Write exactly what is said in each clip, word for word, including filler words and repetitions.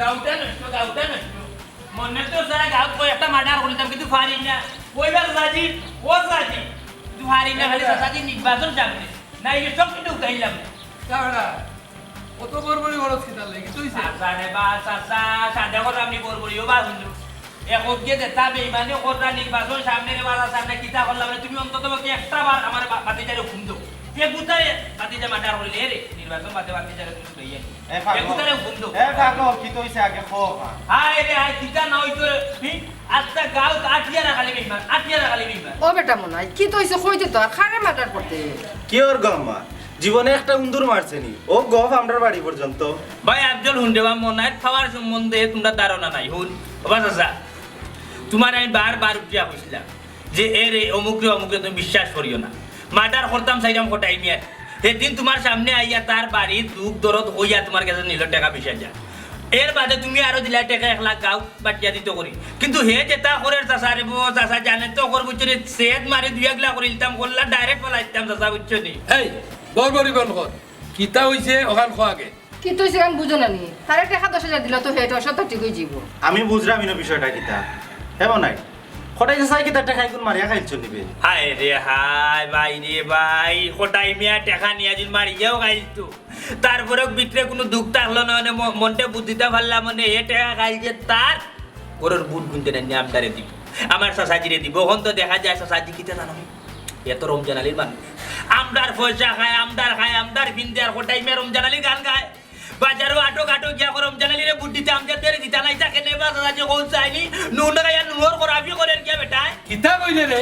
গাউটা নষ্ট, গাউটা নষ্ট। মনে তো চায় গাউত কই একটা মার্ডার করিতাম, কিন্তু পারি না। কইবার চাচি, ও চাচি, কিন্তু পারি না, খালি চাচাজি নির্বাচন সামনে। না, এই সব কিন্তু উঠাইলাম। চাচা, কত বড়বড়ি খরচ কিতার লাগি? কিতা অইছে? চাচা রে বা, চাচা, সাদে করলাম নি বড়বড়ি, ও বা হুনো। এখন যে যেতা বেইমানি কররা নির্বাচন সামনে রে বা, চাচা, আমরা কিতা করলাম রে? তুমি অন্তত পক্ষে একটা বার আমার বা-, ভাতিজারে হুকুম দেও। যে গুতারে ভাতিজা মার্ডার করিলে, এ রে, নির্বাচন বাদে ভাতিজারে তুমি লইয়া নিও। এ পাগল। এ গুতারে হুকুম দেও। এ পাগল, কিতা অইছে আগে ক। হায় রে হায়, কিতা না অইতো রে। হি? আস্তা গাউত আটিয়ারা খালি বেইমান, আটিয়ারা খালি বেইমান। ও বেটা মনাই, কিতা অইছে কইতে তো, আর কারে মার্ডার করতে? কিওর গো আম্মা, জীবনে একটা উন্দুর মারছে নি। ও গফ আমরার বাড়ি পর্যন্ত। ভাই আফজল, হুন রে বা, মনাইর পাওয়ার সম্বন্ধে তুমরার ধারণা নাই। হুন, ও বা চাচা, তুমারে আমি বারবার উঠিয়া কইছিলাম যে এ রে অমুক রে অমুক রে তুমি বিশ্বাস করিও না। মার্ডার করতাম চাইরাম কটাই মিয়ার। সেদিন তুমার সামনে আইয়া তার বাড়ির দুখ দরদ কইয়া তুমার গেছে নিল টেকা বিশ হাজার। এর বাদে তুমি আরো দিলা টেকা এক লাখ গাউ বাটিয়া দিত করি। কিন্তু হে যেতা করের চাচা রে বা, চাচা জানে তো কর বুঝছো নি, সেদ মারি দুই একলা করি দিতাম, করলা direct ফালাই দিতাম চাচা বুঝছো নি। এই, বড়বড়ি বন্ধ কর। কিতা অইছে অখান ক আগে। কিতা অইছে অখান বুঝো না নি? তারে টেকা দশ হাজার দিলে তো হে অসুস্থ ঠিক অইযিবো। আমি বুঝরাম ইনো বিষয়টা কিতা। হে মনাই, কটাই চাচায় কিতা টেকা ইগুন মারিয়া খাইলছো নি বে? হায় রে হায়, ভাই রে ভাই, কটাই মিয়া টেকা নিয়া যদি মারিয়াও খাইলতো। তারপরেও ভিতরে কুনু দুখ থাকলো না, মানে ম-, মনটা বুঝিতা পারলাম, মানে এ টেকা খাইল যে তার ঘরর ভোট গুনতে না নিয়া আমরারে দিবো, আমার চাচাজিরে দিবো। অখন তো দেখা যায় চাচাজি কিতা জানো নি? এ তো রমজান আলীর মানুষ, আমরার পয়সা খায়, আমরার খায়, আমরার ফিন্দে, আর কটাই মিয়া রমজান আলীর গান গায়। বাজারো আটো ঘাটো গিয়া কয় রমজান আলীরে ভোট দিতাম, আমরারে দিতা নায়, ইতা কেনে বা চাচাজি কও চাইনি, নুন খাইয়া নুনর খরাবি করের গিয়া বেটায়। কিতা কইলে রে?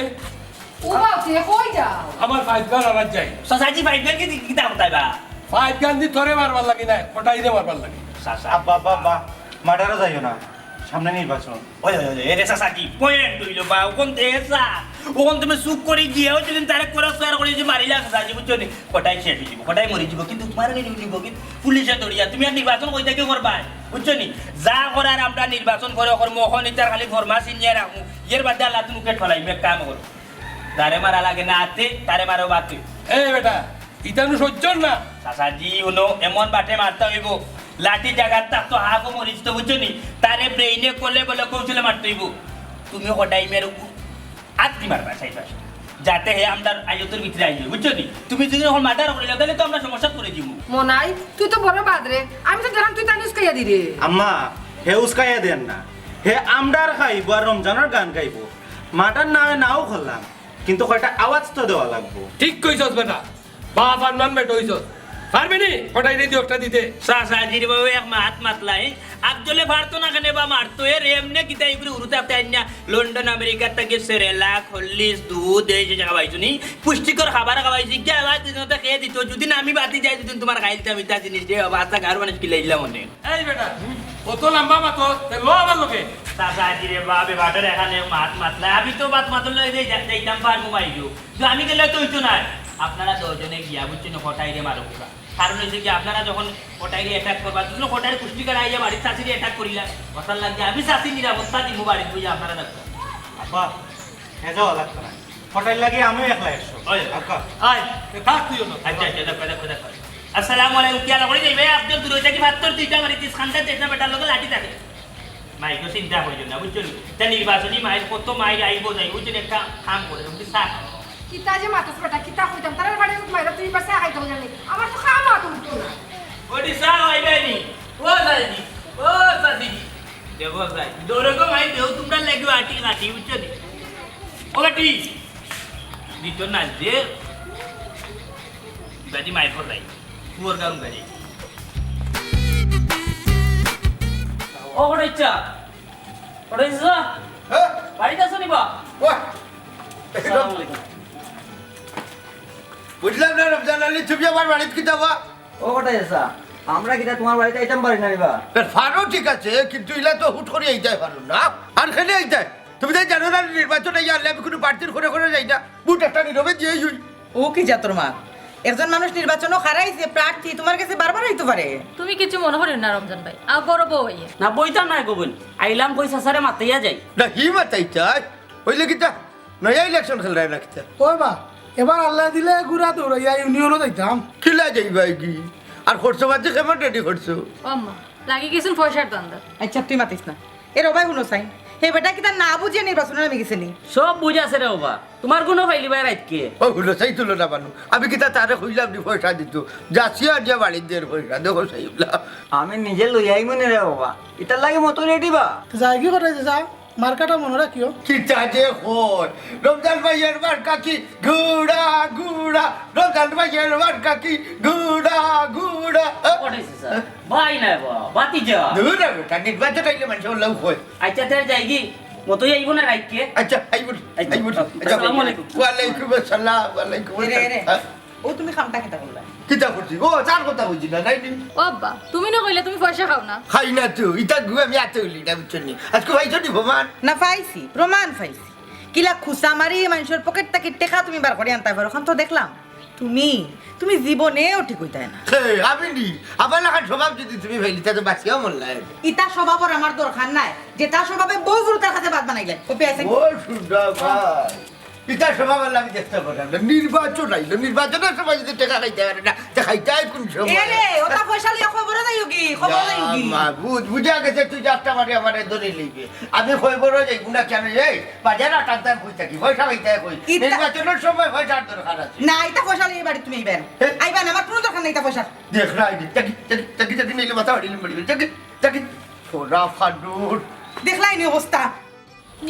ও বাপ রে, কই যাও? আমার পাইপ গান আবার যাই। চাচাজি পাইপ গান কি দি-, কিতা করতাই বা? পাইপ গান দি তোরে মারবার লাগি নায়, কটাইরে মারবার লাগি। চাচা। আব্বা, আব্বা, আব্বা, মার্ডারো যাইও না, সামনে নির্বাচন। ওই, ওই, ওই, এরে চাচাজি, point অইলো বা, অখন দে চা, অখন তুমি চুপ করি গিয়াও যদি তারে করা সোয়ার করি যে মারিলা চাচাজি, বুঝছো নি? কটাই শেষ অইযিবো, কটাই মরিযিবো, কিন্তু তুমারে নি নিবো কি পুলিশে ধরিয়া, তুমি আর নির্বাচন কই থাকি করবায়, বুঝছো নি? যা করার আমরা নির্বাচন পরে করমু, অখন ইতার খালি ফরমাস নিয়া রাখমু, এর বাদে আল্লাহ তুমি পেট ফালাইমু, এক কাম করো। যারে মারা লাগে না আতে, তারে মারো বাতে। এই বেটা, ইতা নু সহ্যর না। চাচাজি, হুনো, এমন বাটে মারতা অইবো, লাঠি জাগাত থাকতো, হাফও মরিযিতো, বুঝছো নি? তারে brain-এ কলে বলে কৌশলে মারতা অইবো। তুমি কটাই মেরে আত্তি মারবা, চাইবা। যাতে হে আমরার আয়ত্তর ভিতরে আইয়ে, বুঝছো নি? তুমি যদি অখন মার্ডার করিলাও, তাইলে তো আমরা সমস্যাত পড়ি যিমু। মনাই, তুই তো বড় বাদ রে, আমি তো দেখলাম তুই তারে উস্কাইয়া দিরে। আম্মা, হে উস্কাইয়া দেন না, হে আমরার খাইবো আর রমজানর গান গাইবো। মার্ডার নায় নাও করলাম, কিন্তু কয়টা আওয়াজ তো দেওয়া লাগবো। ঠিক কইছস বেটা, বাপ আনমান বেটা অইছস। পারবি নি কটাইরে দি একটা দিতে? চাচাজির বাবু এক মাত মাতলাই, আফজলে পারতো না কেনে বা মারতো, এরে এমনে কিতা ইগুরে উরুতে আপতে আইন্না লন্ডন আমেরিকার থাকি সেরেলাক, হরলিক্স, দুধ, এই যে খাওয়াইছো নি, পুষ্টিকর খাবার খাওয়াইছি, গিয়া আবার দিনতে খেয়ে দিত, যদি না আমি বাতি যাই, যদি তুমার খাইলতাম ইতা জিনিস রে বাবা, আচ্ছা গার মানুষ কিলাইলাম অনেক। এই বেটা, কত লম্বা মাতো, তে ল আমার লগে। চাচাজিরে বাপ, এ বাটর এখানে মাত মাতলা। আমি তো মাত মাতলে এই যে যা-, যাইতাম পারমু বাইজু। তো আমি গেলে তো অইতো নায়। আপনারা দুইজনে গিয়া, বুঝছো নি, কটাইরে মারো পুরা। কারণ অইছে কি, আপনারা যখন কটাইরে attack করবা, দুজন কটাইর কুস্তি করা আইয়া বাড়ির চাচিরে attack করিলা। কথার লাগে আমি চাচি নিরাপত্তা দিমু বাড়িত বইয়া আপনারা দেখবা। আব্বা, হে যাওয়া লাগতো না। কটাইর লাগি আমিও একলা একশো। ওই। আব্বা। আয়, এ থাক তুইও না। আচ্ছা, আচ্ছা, দেখো, দেখো, দেখো। আসসালামু আলাইকুম, কিয়া লাগলে যাইবে? আপনি দূরে থাকি ভাত তোর দুইটা বাড়ি, তিস খান্ডা যেটা বেটার লগে লাঠি থাকে। মাইকও চিন্তা করিও না, বুঝছো নি? তা নির্বাচনী মাইক কত মাইক আইবো যাইবো, বুঝছো নি? একটা কাম করে, তুমি চা খাও। কিতা যে মাতস বেটা, কিতা কইতাম, তারার বাড়ি মাইরা তুই বাসা খাইতে হইলে নি। আমার তো খাওয়া মাত উঠতো না। ওটি চা খাইবে নি? ও যাইনি, ও চাচি, দেখো যাই। দৌড়ে গো মাই দেও, তোমরা লেগে আটি কাটি, বুঝছো নি? ও বেটি, দিত না যে, বাজি মাই ফলাই। কুয়ার গাউন গাড়ি। ও, কটাইচ্ছা? কটাইচ্ছা? হ্যাঁ? বাড়িত আছো নি বা? ওহ! আসসালামু আলাইকুম। বুঝলাম না, রমজান আলী, তুমি আমার বাড়িত কিতা বা? ও, কটাইচ্ছা? আমরা কিতা তুমার বাড়িত আইতাম পারি না নি বা? এ, পারো ঠিক আছে, কিন্তু ইলা তো হুট করি আইতায় পারো না। আর কেনে আইতায়? তুমি তাই জানো না, নির্বাচন আইয়া আনলে আমি কুনু প্রার্থীর ঘরে ঘরে যাই না। ভোট একটা নীরবে দিয়াই হই। ও কি জাতর মাত? একজন মানুষ নির্বাচনো খাড়াইছে, প্রার্থী, তুমার গেছে বারবার আইতো পারে। তুমি কিচ্ছু মনো করিও না রমজান ভাই, আও গরব অইয়া। না, বইতাম নায় গো বইন, আইলাম কই চাচারে মাতাইয়া যাই। না, হি মাতাইতায়? অইলে কিতা? নয়া election খেলরায় না কিতা? ওই বা, এবার আল্লায় দিলে গুড়া দৌড়াইয়া ইউনিয়নো যাইতাম। কিলা যাইবায় গি? আর খরচ বাজে কেমন রেডি করছো? ও আম্মা, লাগি গেছইন পয়সার ধান্দাত। আইচ্ছা, তুই মাতিস না। এ রে ওবা, হুনো চাইন, হে বেটা কিতা না বুঝিয়া নির্বাচনো নামি গেছে নি? সব বুঝ আছে রে ওবা, তুমার গুনো পাইলি বায় রাইতকে। ও হুনো চাইন, তুলো না বানু, আমি কিতা তারে কইলাম নি পয়সা দিতো? যাচিয়া আনিয়া বাড়িত দের পয়সা, দেখো চাইন না। আমি নিজে লই আইমু নি রে ওবা, ইতার লাগি মতো রেডি বা। যাইগি করে যা, মার্কাটা মনো রাখিও। কিতা যে কয়, রমজান ভাইয়ের মার্কা কি ঘুড়া ঘুড়া, রমজান ভাইয়ের মার্কা কি ঘুড়া ঘুড়া। পটাইছে স্যার, ভাই না বা, বাতি যা। দূর রে বেটা, নির্বাচন আইলে মানুষ ওলাও কয়। আইচ্ছা, তে যাইগি, মতই আইবো না রাইতকে? আইচ্ছা, আইবো, আইবো। আসসালামু আলাইকুম। ওয়ালাইকুম আসসালাম, ওয়ালাইকুম এরে, এরে। আসসালাম। ও তুমি কামটা কিতা করলা? কিতা করছি? ও, তার কথা কইছি না, নাই নি? ও আব্বা, তুমি না কইলে তুমি পয়সা খাও না। খাই না তো, ইতা গু আমি আতে উলি না, বুঝছো নি? আজকে ভাই চলি প্রমাণ। না পাইছি, প্রমাণ পাইছি। কিলা খুসা মারি মানষর পকেট থাকি টেকা তুমি বার করি আনতায় পারো, অখান তো দেখলাম। তুমি, তুমি জীবনেও ঠিক অইতায় না। হে, আমি নি, আমার লাখান স্বভাব যদি তুমি পাইলি, তা তো বাঁচিয়া মরলাই। ইতা স্বভাবর আমার দরকার নাই, যেতা স্বভাবে বউ ফুরুতার কাছে ভাত বানাইলে। কপি আছে? ও সুন্দর ভাই, ইতা স্বভাব আল্লাহ আমি দেখতে পারলাম না। নির্বাচন আইলো, নির্বাচনের সময় যদি টেকা খাইতে পারে না, তা খাইতে হয় কোন সময়? এ রে, ওটা পয়সা লইয়া খবরে যাইও কি? খবরে যাইও কি? মা, বুঝ, বুঝা গেছে, তুই যাত্রা মারি আমারে ধরে লইবে। আমি খবরও যাইব না কেন? এই বাজার আটার দাম কই থাকি, পয়সা খাইতে হয় কই? ইতা- নির্বাচনের সময় পয়সার দরকার আছে। না, ইতা পয়সা লইয়া বাড়ি তুমি আইবেন। এ? আইবেন, আমার কোনো দরকার নাই ইতা পয়সার। দেখ না, এই দেখ, দেখি, দেখি, দেখি, দেখি, নিলে মাথা ফাটিলে মরিবে। দেখি, দেখি, ছোড়া ফাডুর। দেখলাই নি অবস্থা।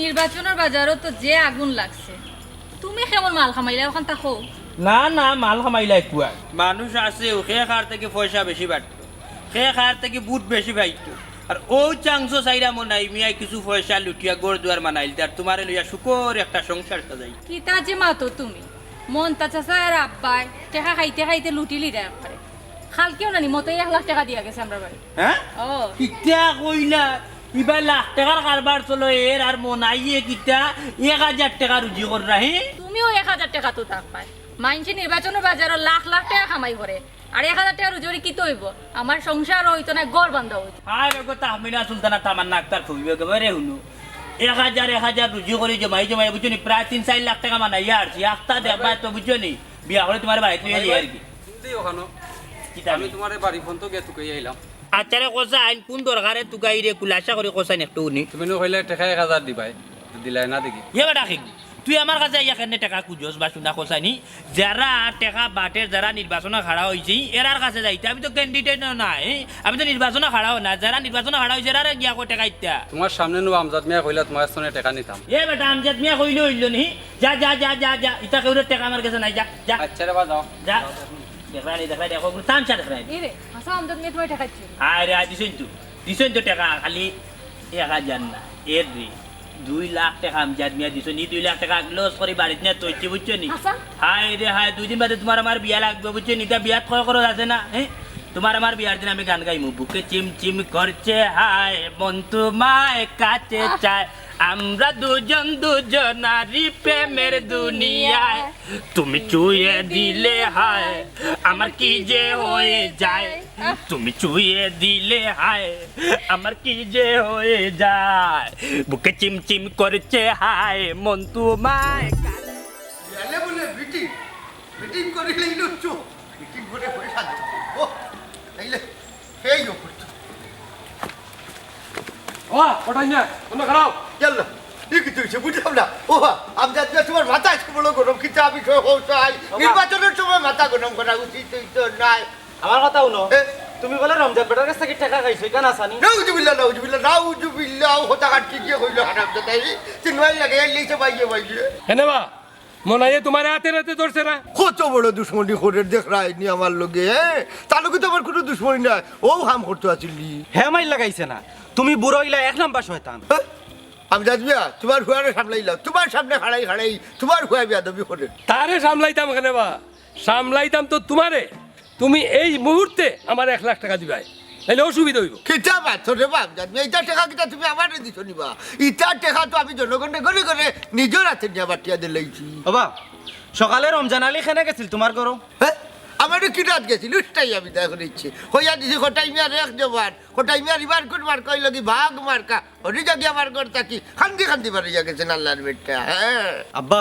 নির্বাচনর বাজারো তো যে আগুন লাগছে, তুমি কেমন মাল কামাইলা অখান তা কও। না না, মাল কামাইলা কুয়ার। মানুষ আছে, ও কে কার থাকি পয়সা বেশি বাটতো, কে কার থাকি ভোট বেশি পাইতো। আর ও চাংসো চাইরা মনাই মিয়ায় কিছু পয়সা লুটিয়া ঘর দুয়ার বানাইলতা, আর তুমারে লইয়া সুখর একটা সংসার সাজাই। কিতা যে মাতো তুমি, মন্তা চাচা আর আব্বায় টেকা খাইতে খাইতে লুটিলিরা একবারে। কালকেও নানি মতই এক লাখ টেকা দিয়া গেছে আমরার বাড়ি। হ্যাঁ? ও। কিতা কইলা? ইবা লাখ টেকার কারবার চলো এর, আর মনাইয়ে কিতা এক হাজার টেকা রুজি কররা, হে? তুমিও এক হাজার টেকা তো থাকবায়। মাইনষে নির্বাচনর বাজারো লাখ লাখ টেকা কামাই করে, আর এক হাজার টেকা রুজি করি কিতা অইবো? আমার সংসারও অইতো না, ঘর বান্ধা অইতো। আর ওগো তাহমিনা সুলতানা তামান্না আক্তার ফুইবে একেবারে হুনো। এক হাজার, এক হাজার রুজি করি জমাই জমাই, বুঝছো নি, প্রায় তিন চাইর লাখ টেকা বানাইয়া আরছি। আখতা দেখবায় তো, বুঝছো নি, বিয়া করি তুমার বাড়িত লইয়া যাই আর কি। হুনতে অখানো, কিতা আমি নি? তুমারে বাড়ি ফোন তো গিয়া তুকাই আইলাম। আচ্ছা রে কসাইন, কোন দরকারে তুকাই রে, খুলাসা করি কসাইন একটু হুনি। তুমি নু কইলে টেকা এক হাজার দিবায়, দিলায় না দেখি। ইয়ে বেটা কি? তুই আমার কাছে আইয়া কেনে টেকা খুজস বা শুনা কসাইনি? যারা টেকা বাটের, যারা নির্বাচনো খাড়া অইছে, এরার কাছে যাইতে। আমি তো ক্যান্ডিডেট নায়, আমি তো নির্বাচনো খাড়াও না। যারা নির্বাচনো খাড়া অইছে, এরারে গিয়া কই টেকা ইতা। তুমার সামনে নু আমজাদ মিয়া কইলা তুমার সনে টেকা নিতাম। এ বেটা, আমজাদ মিয়া কইলে অইলো নি? যা, যা, যা, যা, যা। ইতা কেউরে টেকা আমার গেছে নাই, যা, যা। আচ্ছা রে বা, যাও। যা। দেখরায় নি, দেখরায় নি, দেখো, তামশা দেখরায় নি। এ রে, হাছা আমজাদ মিয়া তুমার টেকা দিছে। আয় রে, আয় দিছইন তো। দিছইন তো টেকা, খালি এক হাজার না। এ রে, দুই লাখ টেকা আমজাদ মিয়া দিছইন। ই দুই লাখ টেকা লস করি বাড়িত নিয়া থইছি, বুঝছো নি? হাছা? হায় রে হায়, দুই দিন বাদে তুমার আমার বিয়া লাগবো, বুঝছো নি? ইতা বিয়াত কয় খরচ আছে না, হে? তুমার আমার বিয়ার দিন আমি গান গাইমু, বুকে চিম চিম করছে হায়, মন তোমায় কাছে চায়, আমরা দুজন দুজনারই প্রেমের দুনিয়ায়। তুমি ছুঁয়ে দিলে হায়, আমার কি যে হয়ে যায়। তুমি ছুঁয়ে দিলে হায়, আমার কি যে হয়ে যায়। বুকে চিম চিম করছে হায়, মন তোমায়। গেলে বলে মিটিং, মিটিং করিলেই লুচ্ছু, মিটিং করে পয়সা দেবো। ও, তাইলে এই লোক করতো। ও, ওটাই না, তোমরা খাড়াও। ইয়াল্লা, ই কিতা অইছে বুঝলাম না। ও বা, আমজাদ মিয়া, তুমার মাথা আজকে বড় গরম, কিতা আমি সহ চাই। নির্বাচনের সময় মাথা গরম করা উচিত অইতো নায়। আমার কথা হুনো, এ? তুমি বলে রমজান বেটার কাছ থাকি টেকা খাইছো, ইখান আছানি? নাউজুবিল্লাহ, নাউজুবিল্লাহ, নাউজুবিল্লাহ, ও কথা কাট কি গিয়ে কইলো হারামজাদা, এই তিন মাইল লাগে, এই লিখে বাইয়ে বাইয়ে। কেনে বা? মনাইয়ে তুমারে আতে আতে ধরছে না? কত বড় দুশমনি করের দেখরায় নি আমার লগে, হ্যাঁ? তার লগে তো আমার কোনো দুশমনি নাই, ও হাম করতো আছিল নি। হে মাইর লাগাইছে না, তুমি বুড়া অইলা এক নাম্বার শয়তান। হ্যাঁ? আমজাদ মিয়া, তুমার ফুয়ারে সামলাইলাও, তুমার সামনে খাড়াই খাড়াই, তুমার ফুয়া বেয়াদবি করের। তারে সামলাইতাম কেনে বা? সামলাইতাম তো তুমারে। তুমি এই মুহূর্তে আমার এক লাখ টেকা দিবায়, তাইলে অসুবিধা অইবো। কিতা মাতছো রে বা আমজাদ মিয়া, ইতা টেকা কিতা তুমি আমারে দিছো নি বা? ইতা টেকা তো আমি জনগণরে ঘরে ঘরে নিজর আতে নিয়া বাটিয়া দিলাইছি। ওবা, সকালে রমজান আলী কেনে গেছিল তুমার ঘরো? হ্যাঁ? আমারে কি রাত গেছিল, উস্তাই আমি তাই করে ইচ্ছে। কইয়া দিছি কটাই মিয়ার এক জবান, কটাই মিয়ার ইবার কোন মার্কা অইলো কি বাঘ মার্কা। হরি জাগি আমার ঘর থাকি খান্দি খান্দি বাড়িয়া গেছেন আল্লাহর বেটা, হ্যাঁ। আব্বা,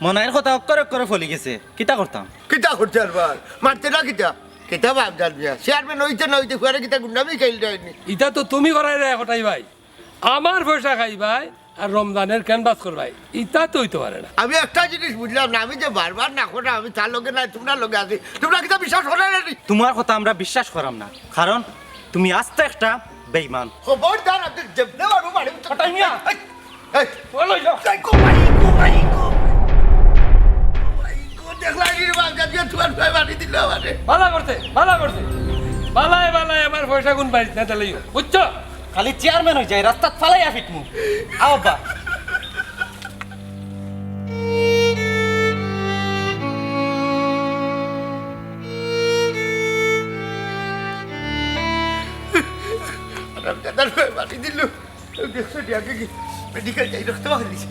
মনাইর কথা অক্ষরে অক্ষরে ফলি গেছে, কিতা করতাম? কিতা করতে পারবার? মারতে না কিতা? কিতা বাপ জান মিয়া, চেয়ারম্যান অইতে না অইতে ফুয়ারে কিতা গুন্ডামি খেলতে হয়নি? ইতা তো তুমি করাই রে কটাই ভাই, আমার পয়সা খাইবায় আর রমজানের ক্যানভাস করবায়, ইতা তো অইতো পারে না। আমি একটা জিনিস বুঝলাম না, আমি যে বারবার না করা, আমি তার লগে নাই, তুমরার লগে আছি, তুমরা কিতা বিশ্বাস করো না নি? তুমার কথা আমরা বিশ্বাস করাম না, কারণ তুমি আস্তা একটা বেইমান। খবরদার, আমি যেমনে মারু মারি। কটাই মিয়া। এই, এই, ওই লই যাও। এই, গো ভাই, গো ভাই, গো। গো ভাই, গো, দেখলাই নি রে বাপ, জান মিয়া, তুমার ভাই মারি দিল আমারে। ভালা করছে, ভালা করছে। ভালায় ভালায় আমার পয়সা গুন বাড়িত না দিলাইও, বুঝছো? খালি চেয়ারম্যান অই যায়, রাস্তাত ফালাইয়া ফিটমু। আও আব্বা। হারামজাদার ভাই মারি দিল। দেখছো নি, আগে কি মেডিকেল যাই, রক্ত বাহির দিছে।